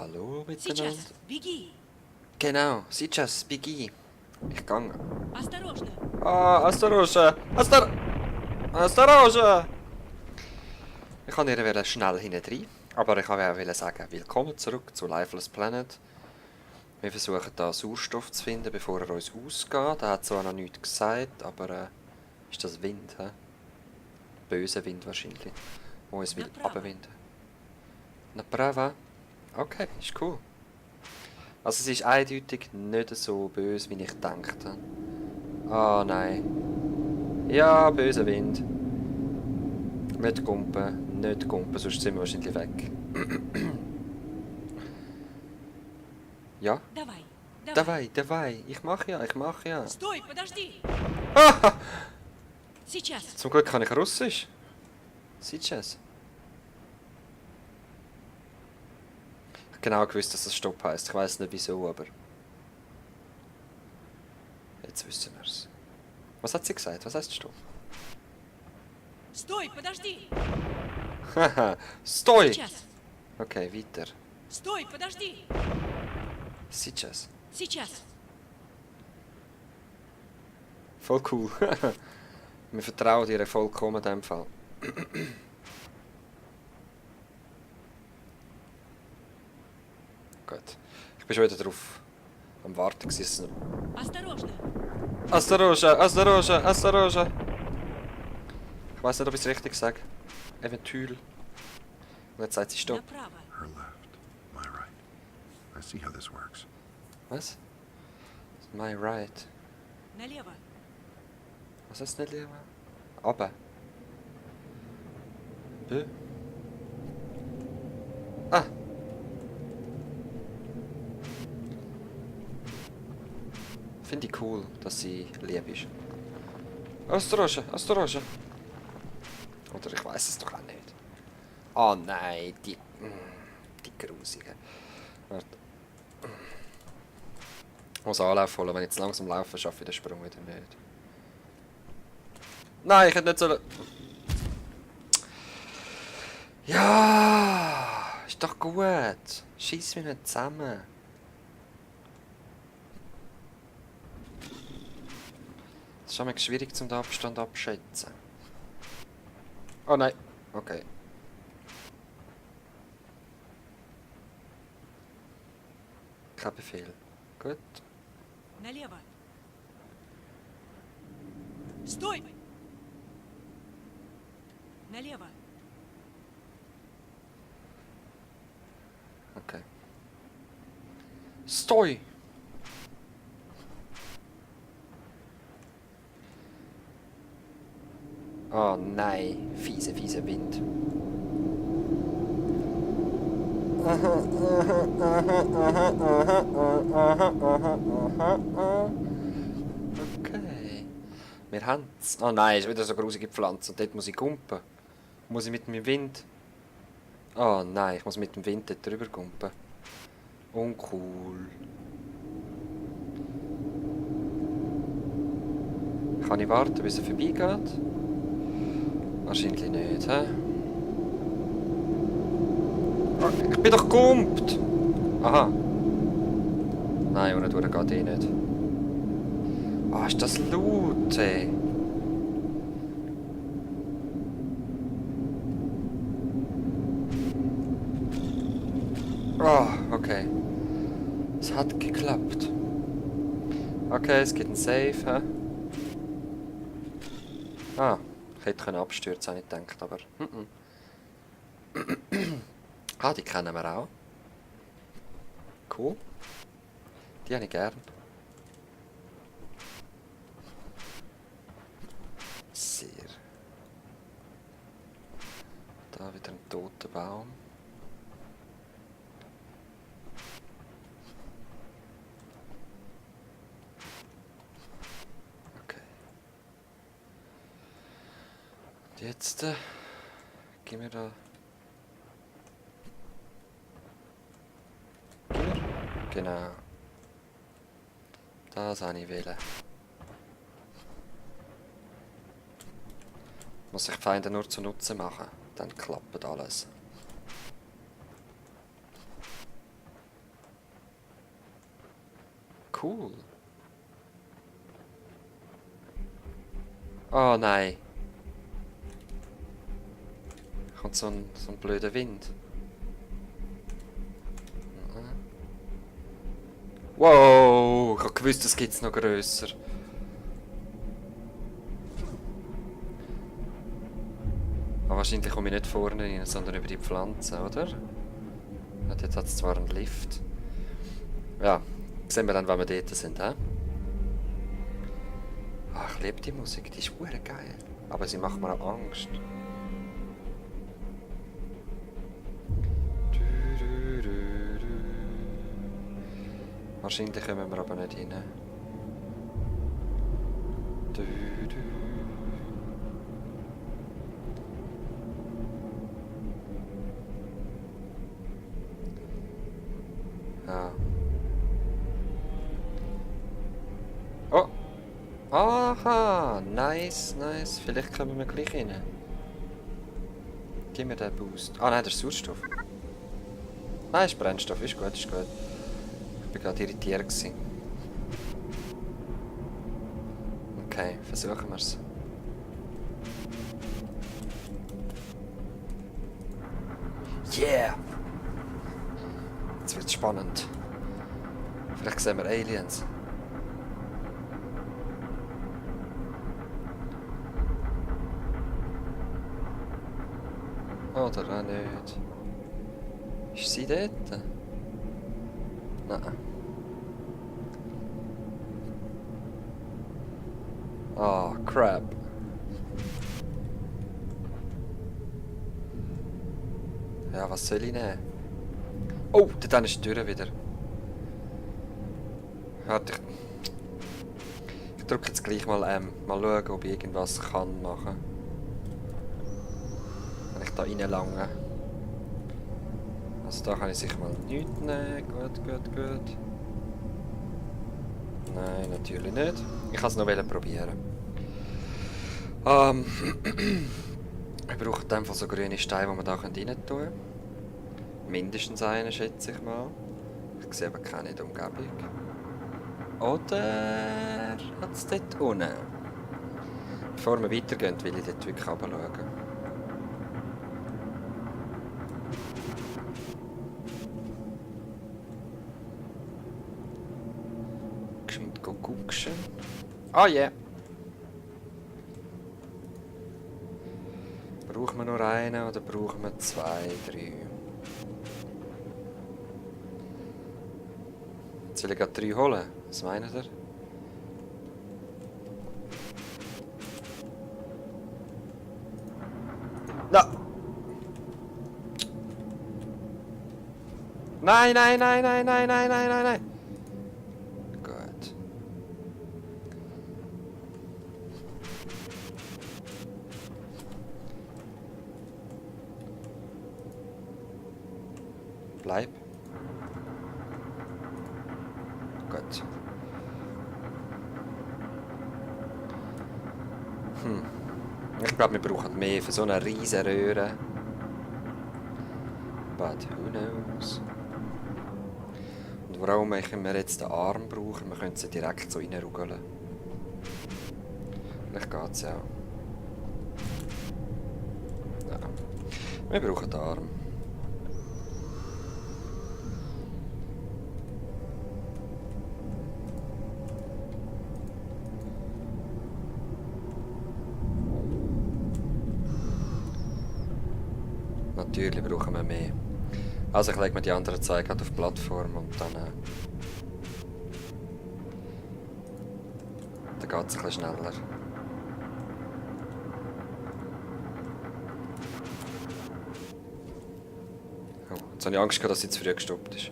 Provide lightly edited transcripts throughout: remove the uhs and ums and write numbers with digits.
Hallo miteinander. Сейчас, беги! Genau, сейчас, беги. Ich gehe. Осторожно! Осторожно! Осторожно! Ich wollte ihr schnell hinten aber ich wollte auch sagen, willkommen zurück zu Lifeless Planet. Wir versuchen da Sauerstoff zu finden, bevor er uns ausgeht. Er hat zwar noch nichts gesagt, aber ist das Wind, hä? Böser Wind wahrscheinlich, der uns will abwinden. Направо. Okay, ist cool. Also es ist eindeutig nicht so böse, wie ich dachte. Ah nein. Ja, böser Wind. Nicht gumpen, sonst sind wir wahrscheinlich weg. Ja? Давай. Ich mach ja. Стой, подожди! Ah! Сейчас! Zum Glück kann ich Russisch. Сейчас. Ich habe genau gewusst, dass das Stopp heisst. Ich weiß nicht wieso, aber... Jetzt wissen wir es. Was hat sie gesagt? Was heißt Stopp? Стой, подожди! Haha, Stoi! Сейчас! Okay, weiter. Стой, подожди! Сейчас. Сейчас! Voll cool. Wir vertrauen dir vollkommen in diesem Fall. Gut. Ich bin schon wieder drauf am Warten gewesen. Осторожно! Осторожно! Ich weiß nicht, ob ich es richtig sage. Eventuell. Und jetzt sagt sie Stopp. Направо! Her left, my right. I see how this works. Was? My right. Налево! Was heißt nicht lieber? Aber. Bö. Ah! Finde ich cool, dass sie lieb ist. Осторожно! Oder ich weiß es doch auch nicht. Oh nein, die Grusige. Warte. Ich muss Anlauf holen, wenn ich jetzt langsam laufe, schaffe ich den Sprung wieder nicht. Nein, ich hätte nicht sollen... Ja, ist doch gut. Schieß mich nicht zusammen. Es ist schon schwierig, den Abstand abschätzen. Oh nein. Okay. Kein Befehl. Gut. Налево! Стой! Налево! Okay. Stoi! Oh nein, fieser Wind. Okay. Wir haben es. Oh nein, ist wieder so grusige Pflanze. Und dort muss ich gumpen. Muss ich mit dem Wind... Oh nein, ich muss mit dem Wind dort drüber gumpen. Uncool. Kann ich warten, bis er vorbeigeht? Wahrscheinlich nicht, hä? Oh, ich bin doch gumpt! Aha. Nein, ohne durch geht eh nicht. Ah, ist das laut, ey. Oh, okay. Es hat geklappt. Okay, es gibt einen Safe, hä? Ah, ich hätte abstürzen können, habe ich gedacht, aber... Ah, die kennen wir auch. Cool. Die habe ich gern. Sehr. Da wieder ein toter Baum. Okay. Und jetzt gehen wir da. Genau. Das habe ich wählen. Muss ich die Feinde nur zunutze machen, dann klappt alles. cool. Oh nein. Kommt so ein blöder Wind. Wow, ich hab gewusst, das gibt's noch grösser. Aber wahrscheinlich komme ich nicht vorne rein, sondern über die Pflanzen, oder? Ja, dort hat es zwar einen Lift. Ja, sehen wir dann, wenn wir dort sind, hä? Ach, ich liebe die Musik, die ist hure geil. Aber sie macht mir auch Angst. Wahrscheinlich kommen wir aber nicht rein. Ja. Oh! Aha! Nice, nice. Vielleicht kommen wir gleich rein. Gib mir den Boost. Ah nein, das ist Sauerstoff. Nein, ist Brennstoff. Ist gut, ist gut. Ich war gerade irritiert gewesen. Okay, versuchen wir es. Yeah! Jetzt wird es spannend. Vielleicht sehen wir Aliens. Oder auch nicht. Ist sie dort? Nein. Ah, oh, crap. Ja, was soll ich nehmen? Oh, dort ist die Tür wieder. Warte, ich drücke jetzt gleich mal mal schauen, ob ich irgendwas kann machen. Wenn ich da reinlange. Also da kann ich sicher mal nichts nehmen. Gut, gut, gut. Nein, natürlich nicht. Ich kann es noch probieren. Wir brauchen in dem Fall so grüne Steine, die wir da rein tun können. Mindestens einen, schätze ich mal. Ich sehe aber keine in der Umgebung. Oder hat es dort unten? Bevor wir weitergehen, will ich dort wirklich runterschauen. Geschwind gucken. Ah, yeah. Brauchen wir nur einen oder brauchen wir 2, 3? Jetzt will ich gerade 3 holen. Was meint ihr? Na! Nein, nein, nein, nein, nein, nein, nein, nein, nein! Gut. Bleib. Gut. Ich glaube, wir brauchen mehr für so eine riesen Röhre. But who knows? Und warum wir jetzt den Arm brauchen? Wir können sie direkt so reinrugeln. Vielleicht geht es ja. Ja. Wir brauchen den Arm. Natürlich brauchen wir mehr. Also ich lege mir die anderen zwei gerade auf die Plattform und dann geht es ein bisschen schneller. Oh, jetzt habe ich Angst gehabt, dass sie zu früh gestoppt ist.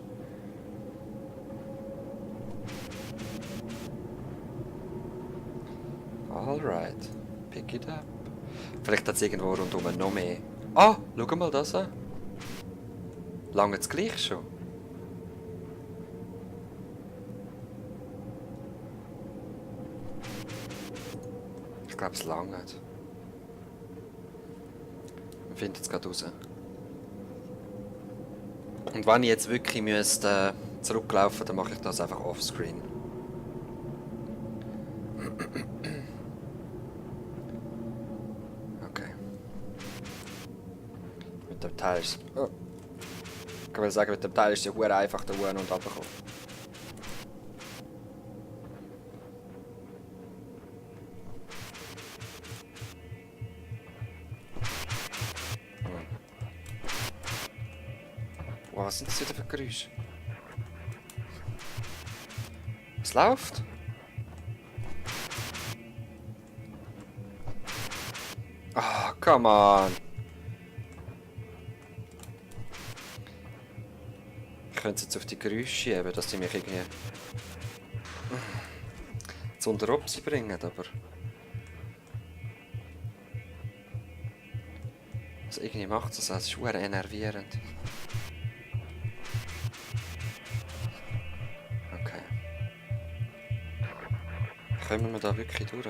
Alright, pick it up. Vielleicht hat es irgendwo rundherum noch mehr. Ah, schau mal das an. Lange das gleich schon. Ich glaube, es langt. Wir finden es gerade raus. Und wenn ich jetzt wirklich müsste, zurücklaufen, dann mache ich das einfach offscreen. Okay. Mit dem Teil ist... Oh. Ich kann sagen, mit dem Teil ist es ja verdammt einfach da hoch und runtergekommen. Wow, was sind das wieder für Geräusche? Was läuft? Ah, come on! Ich könnte es jetzt auf die Geräusche schieben, dass sie mich irgendwie zu unter Opsi bringen, aber... Also irgendwie macht es das, es ist verdammt enervierend. Okay. Kommen wir da wirklich durch?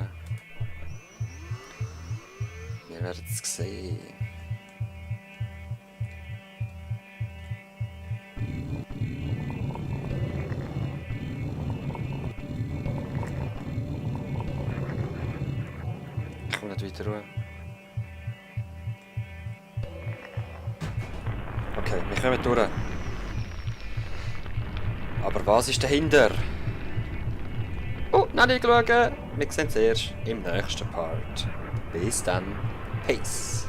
Wir werden es sehen. Ich komme nicht weiter ruhig. Okay, wir kommen durch. Aber was ist dahinter? Oh, noch nicht schauen. Wir sehen es erst im nächsten Part. Bis dann. Peace.